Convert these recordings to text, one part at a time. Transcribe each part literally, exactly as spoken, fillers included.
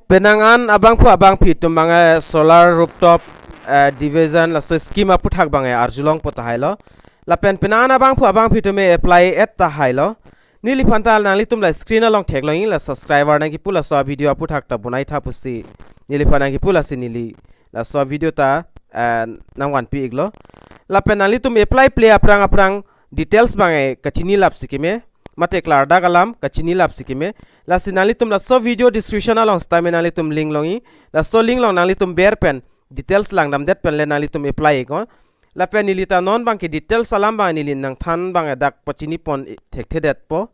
Penang an abangphu abangphi atum abang, eh, solar rooftop, eh, division laso scheme aputhak abang, eh, arjulongpo tahai lo. Lapen penang an abangphu abangphi atum, eh, apply-et tahai lo. Neliphan ta nanglitum la screen along theklongji, la subscriber nangkipu laso video aputhak ta bonai tha pusi neliphan nangkipu, lasi neli laso video ta, eh, nangvanpi-iklo. Lapen nanglitum apply-ple aphrang aphrang details abang, eh, kachini lap si keme, mate klardak alam kachini lap si keme. Lasi nanglitum laso video description along sitame nanglitum link longji. Laso link along nanglitum ber pen details langdamdet pen le nanglitum apply-iknon. Lapen neli ta non abangke details alam abang neli nangthan abang dak pachinipon thekthedetpo.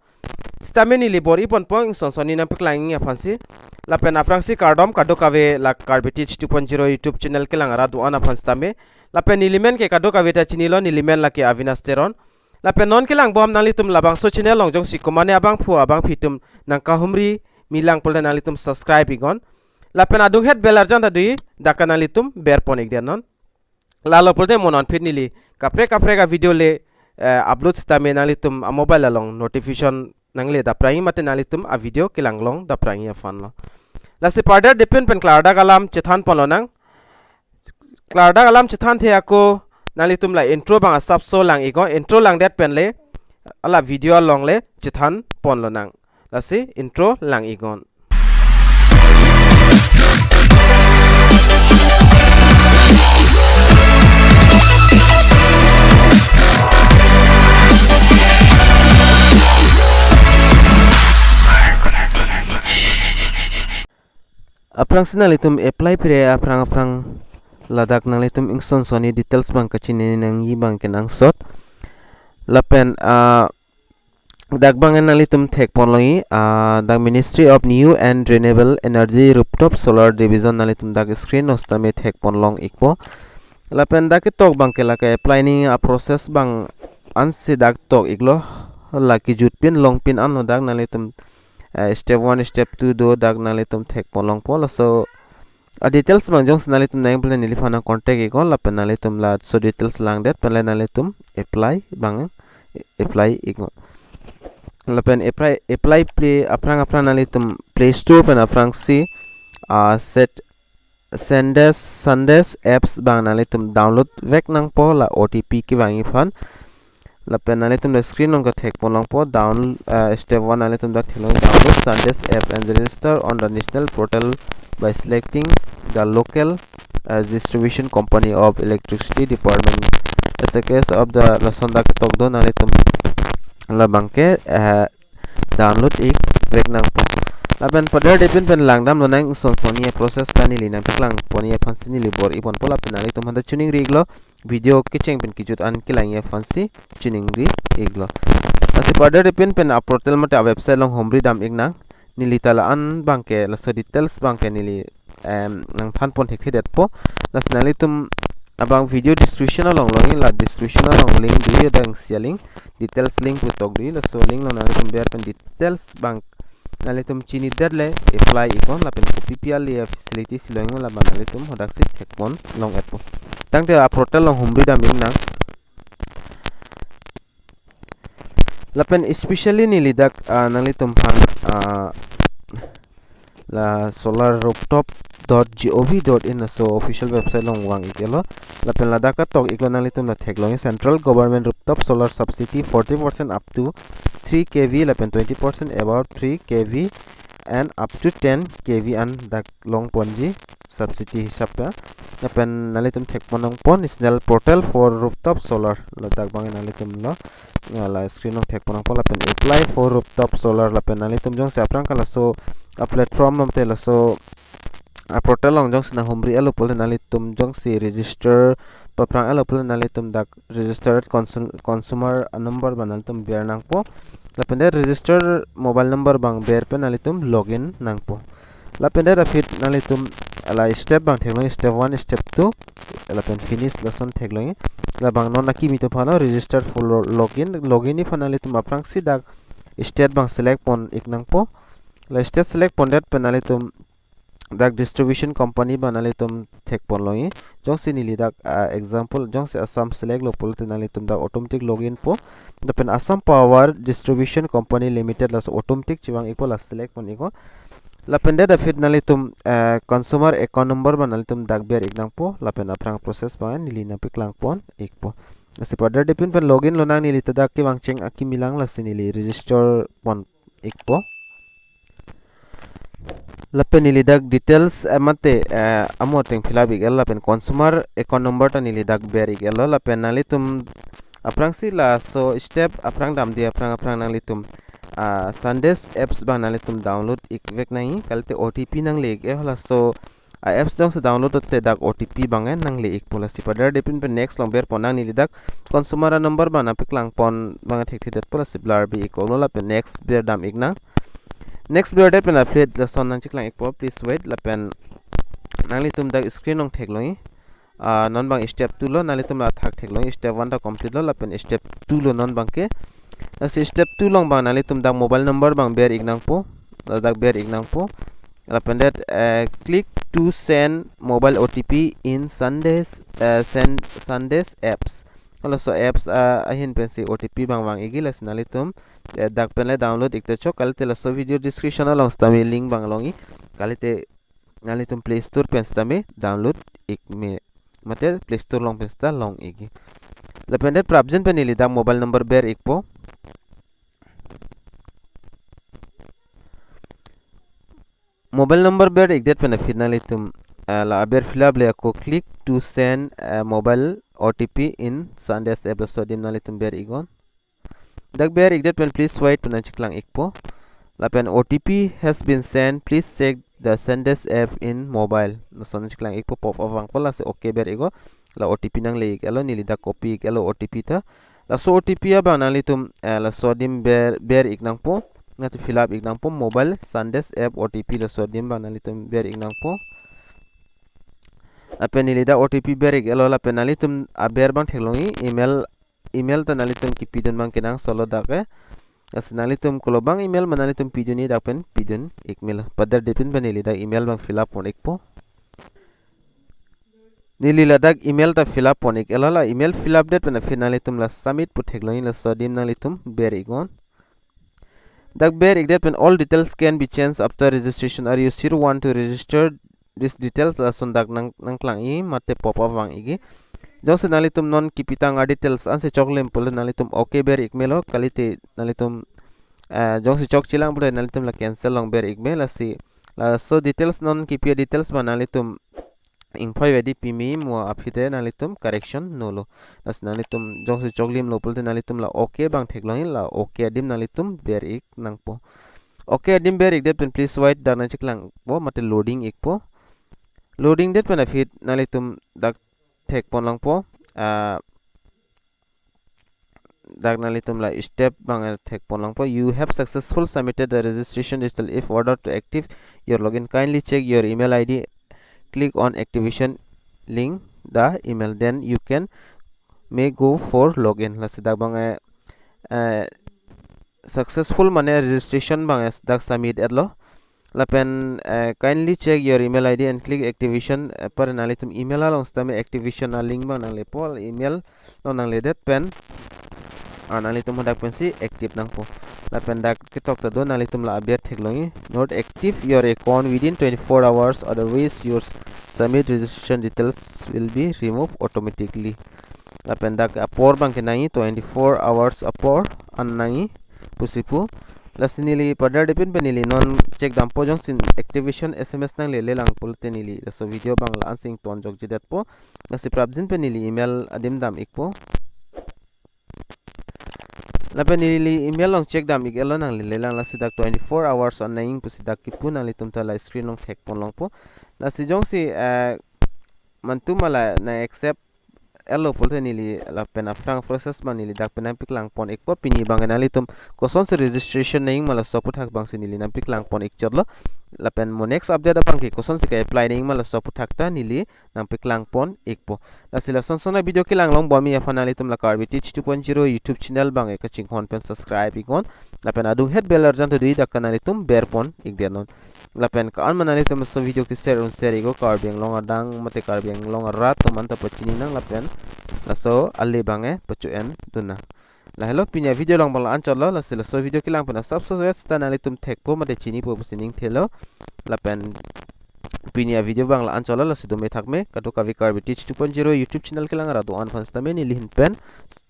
Sitame neli bor-iponpo, ingson sonni nangpaklangji aphansi. Lapen aphrangsi kardom kadokave la Karbi Teach two point zero YouTube channel kelang arat do-an aphan sitame. Lapen neli men ke kadokave ta chinilo, neli men lake Avinash Teron. Lapen non kelangbom nanglitum labangso channel along jongsi komane abangphu abangphi atum nangkahumri milang pulote nanglitum subscribe-iknon. Lapen adunghet bell arjan ta do-i, dak ke nanglitum berpon-ikdet non. Lalo pulote mo non aphi neli kaprek kaprek a-video le, eh, upload sitame nanglitum a-mobile along notification nangle daprangji mate nanglitum a-video kelang longdaprangji aphan lo. Lasi parder dipin pen klardak alam chethanpon lonang. Klardak alam chethanthe ako nanglitum la intro abang asapso lang-iknon, intro langdet pen le la video along le chethanpon lonang. Lasi intro lang-iknon. Aphrangsi nanglitum apply-pre aphrang aphrang ladak nanglitum ingson sonni details abang kachini nangji abang kenangsot. Lapen, ah, dak abang nanglitum thekpon longji, ah, dak Ministry of New and Renewable Energy Rooftop Solar Division, nanglitum dak screen along sitame thekpon long-ikpo. Lapen dak ketok abangke lake apply-ji a-process abang ansi dak tok-iklo, lake jutpin longpin anlo dak nanglitum, eh, step one, step two do, dak nanglitum thekpon longpo. Laso a-details abang jongsi nanglitum nangji pulote neliphan nang-contact-iknon lapen nanglitum laso details langdet pen le nanglitum apply abang apply-iknon. Lapen apply, apply-ple aphrang aphrang nanglitum Play Store pen aphrangsi, ah, set Sandesh, Sandesh apps abang nanglitum download vek nangpo la O T P kevangji aphan. Lapen nanglitum la screen along ke thekpon longpo down, eh, step one nanglitum dak theklong download Sandesh app and register on the national portal by selecting the local, eh, distribution company of electricity department. As the case of the lason dak ketok do nanglitum labangke, eh, download-ik vek nangpo. Lapen parder dipin pen langdam lonang ingson sonni a-process ta neli nangpaklangponji aphansi neli bor-iponpo lapen nanglitum aphanta choningri-iklo. Video kecheng pen kejut an kelangji aphansi choningri-iklo. Lasi parder dipin pen a-portal mate a-website along humri dam-iknang. Neli ta la-an abangke laso details abangke neli, em, nangthanpon thekthedetpo. Lasi nanglitum abang video description along longji, la description along link do-i, adang sia link, details link pu tok do-i, laso link along nanglitum ber pen details abang nanglitum chinidet le apply-iknon lapen kopi pi ale a-facility si longji labang nanglitum hadaksi thekpon long-etpo. Tangte a-portal along humri dam-iknang. Lapen especially neli dak, ah, nanglitum aphan, ah, la solar rooftop dot gov dot in laso official website along vang-iklo. Lapen ladak ketok-iklo nanglitum la theklong Central Government Rooftop Solar Subsidy forty percent up to three K V lapen twenty percent above three K V and up to ten K V an dak longponji subsidy hisap ta. Lapen nanglitum thekpon nangpo National Portal for Rooftop Solar, ladak abang nanglitum lo, ya, la screen along thekpon nangpo lapen apply for rooftop solar lapen nanglitum jongsi aphrang ke laso a-platform mate laso a-portal along jongsi nanghumri-etlo pulote nanglitum jongsi register paphrang-etlo pulote nanglitum dak registered consu-, consumer number abang nanglitum ber nangpo. Lapen det register mobile number abang ber pen nanglitum login nangpo. Lapen det aphi nanglitum la step abang theklong, step one, step two, lapen finish lason theklong. Labang non akimi atum aphan lo register for lo-, login, login aphan nanglitum aphrangsi dak state abang select pon-ik nangpo. La state select pondet pen nanglitum dak distribution company abang nanglitum thekpon longji. Jongsi neli dak, ah, example, jongsi Assam select-lo pulote nanglitum dak automatic login po. Lapen Assam Power Distribution Company Limited laso automatic chevang-ikpo, la select pon-iknon. Lapen det aphi nanglitum, eh, consumer account number abang nanglitum dak ber ik nangpo, lapen aphrang process abang neli nangpaklang pon ikpo. Lasi pada det pin pen login lonang, neli ta dak kevang cheng akimi lang, lasi neli register pon ikpo. Lapen neli dak details, eh, mate, eh, amo ateng fill up ik-et, lapen consumer account number ta neli dak ber ik-etlo, lapen nanglitum aphrangsi laso step aphrang damde aphrang aphrang nanglitum, ah, Sandesh apps abang nanglitum download ikvek nangji, kalite O T P nangle ik-et, laso a-apps jongsi download te dak O T P abang nangle ikpo. Lasi pada det pin pen next along ber pon nang, neli dak consumer a-number abang nangpaklang pon abang thekthe detpo, lasi blur bi iklo, lapen next ber dam ik nang. Next ber det pen aphi lason nangcheklang ikpo, please wait, lapen nanglitum dak screen along theklongji. Ah, non abang step two lo, nanglitum la thak theklongji, step one ta complete lo, lapen step two lo non abangke. Lasi step two along abang nanglitum dak mobile number abang ber ik nangpo, ladak ber ik nangpo. Lapen det, eh, click to send mobile O T P in Sandesh, eh, send Sandesh apps. Halaso apps, ah, ahin pensi O T P abang vang ikji, lasi nanglitum, eh, dak pen le download ik ta chok, kalite laso video description along sitame link abang longji, kalite nanglitum Play Store pen sitame download ik me, mate Play Store along pen sita long ikji. Lapen det prapjin pen neli dak mobile number ber ikpo. Mobile number ber ik det pen aphi nanglitum, eh, la aber fill up le ako click to send, eh, mobile O T P in Sandesh app, laso adim nanglitum ber iknon. Dak ber ik det pen please wait pu nangcheklang ikpo. Lapen O T P has been sent, please check the Sandesh app in mobile. Lason nangcheklang ikpo, pop up vangpo, lasi okay ber iknon. La O T P nangle ik-etlo, neli dak copy ik-etlo O T P ta. Laso O T P abang nanglitum, eh, laso adim ber, ber ik nangpo. Nangtum fill up ik nangpo, mobile Sandesh app O T P, laso adim abang nanglitum ber ik nangpo. Lapen neli dak O T P ber ik-etlo, lapen nanglitum aber abang theklongji, email, email ta nanglitum kipidun abang kenangsot lo dak ke. Lasi nanglitum kolo abang email ma nanglitum pidunji, dak pen pidun ik melo. Pada det pin pen neli dak email abang fill up pon ikpo. Neli ladak email ta fill up pon ik-etlo, la email fill up det pen aphi nanglitum la submit pu theklongji, laso adim nanglitum ber iknon. Dak ber ik det pen all details can be changed after registration. Are you sure want to register these details? Lason dak nang, nangklangji mate pop up vang ikji. Jongsi nanglitum non kipitang a-details ansi choklim pulote nanglitum okay ber ik melo, kalite nanglitum, eh, jongsi chokchelang pulote nanglitum la cancel along ber ik me, lasi laso details, non kipi a-details ma nanglitum ingphoi vedi pimi mo aphi te nanglitum correction nolo. Lasi nanglitum jongsi choklimlo pulote nanglitum la okay abang theklongji, la okay adim nanglitum ber ik nangpo. Okay adim ber ik det pen please wait, dak nangcheklangpo mate loading ikpo. Loading det pen aphi nanglitum dak thek pon longpo. Ah, dak nanglitum la step abang thek pon longpo. You have successful submitted the registration detail. If order to active your login, kindly check your email I D. Click on activation link the email, then you can may go for login. Lasi dak abang, eh, eh, successful mane registration abang, eh, dak submit etlo. Lapen, eh, kindly check your email I D and click activation, eh, pada nanglitum email along sitame activation a-link abang nanglepo, email along nangledet pen, ah, nanglitum hadak pensi active nangpo. Lapen dak ketok ta do, nanglitum la aber theklongji, not active your account within twenty-four hours, otherwise your submit registration details will be removed automatically. Lapen dak apor abang kenangji twenty-four hours apor an nangji pusi pu. Lasi neli pada det pin pen neli non check dampo, jongsi activation S M S nanglele lang pulote neli laso video abang la-an si ington jokji detpo. Lasi prapjin pen neli email adim dam ikpo. Lapen neli email along check dam ik-etlo, nanglele lang, lasi dak twenty-four hours an nangji pusi dak kipu, nanglitum ta la screen along thek pon longpo. Lasi jongsi, eh, mantu ma la nang accept etlo pulote neli lapen aphrang process abang neli dak pen nangpaklang pon ikpo. Pini abang nanglitum kosonsi registration nangji ma laso aphuthak abangsi neli nangpaklang pon ikchotlo. Lapen mo next update abangke kosonsi ke-apply nangji ma laso aphuthak ta neli nangpaklang pon ikpo. Lasi lason son a-video kelang longbom-ji aphan nanglitum la Karbi Teach two point zero YouTube channel abang kachinghon pen subscribe iknon. Lapen adunghet bell arjan ta do-i, dak ke nanglitum ber pon ik detnon. Lapen ko-an ma nanglitum laso video ke share un share iknon, Karbi Anglong adang mate Karbi Anglong arat atum anta pachini nang lapen laso ale abang pacho-en dun nang. Lahelo pini a-video along abang la-an chotlo, lasi laso video kelang pen asapso seta nanglitum thekpo mate chinipo pusi ning thelo. Lapen pini a-video abang la-an chotlo, lasi dome thakme, kadokave Karbi Teach two point zero YouTube channel kelang ra do-an aphan sitame neli ahin pen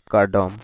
kardom.